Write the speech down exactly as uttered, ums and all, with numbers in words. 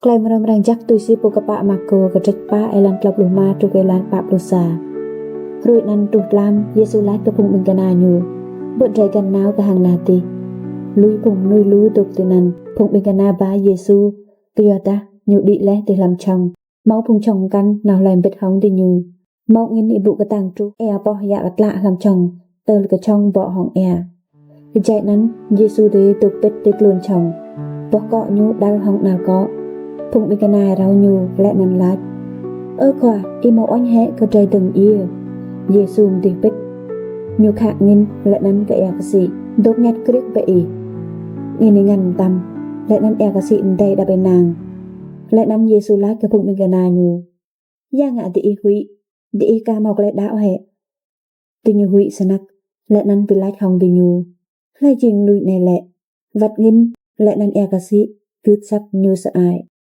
Klei mrâo mrang jăk tui si pô kpă Markô kdrêč pă êlan tlâo pluh êma truh êlan pă pluh sa. Hruê anăn truh tlam, Yêsu lač kơ phung ƀĭng kna ñu: Bơ drei găn nao kơ hang nah dih. Lui phung mnuih lu dôk tinăn, phung ƀĭng kna ba Yêsu, kyuadah ñu đĭ leh ti hlăm čhŏng. Mâo phung čhŏng mkăn nao hlue mbĭt hŏng diñu. Mâo angĭn êbŭ ktang truh, êa poh yă ktlă hlăm čhŏng, tơl kơ čhŏng bŏ hŏng êa. Êjai anăn Yêsu dưi dôk pĭt ti tluôn čhŏng. Boh kŏ ñu đăl hŏng anăl kŏ. Phung ƀĭng kna rao ñu leh anăn lač: Ơ Khua, ih amâo uêñ hĕ kơ drei dơ̆ng djiê? Yêsu mdih pĭt. Ñu khă angĭn leh anăn kơ êa ksĭ: Dôk ñăt kriêk bĕ ih. Angĭn êngăn mtam, leh anăn êa ksĭ mdei êđăp ênang. Leh anăn Yêsu lač kơ phung ƀĭng kna ñu: Ya ngă diih huĭ? Diih ka mâo klei đăo hĕ? Diñu huĭ snăk, leh anăn bi lač hŏng diñu: Hlei jing mnuih anei lĕ? Wăt angĭn leh anăn êa ksĭ gưt asăp ñu sơăi.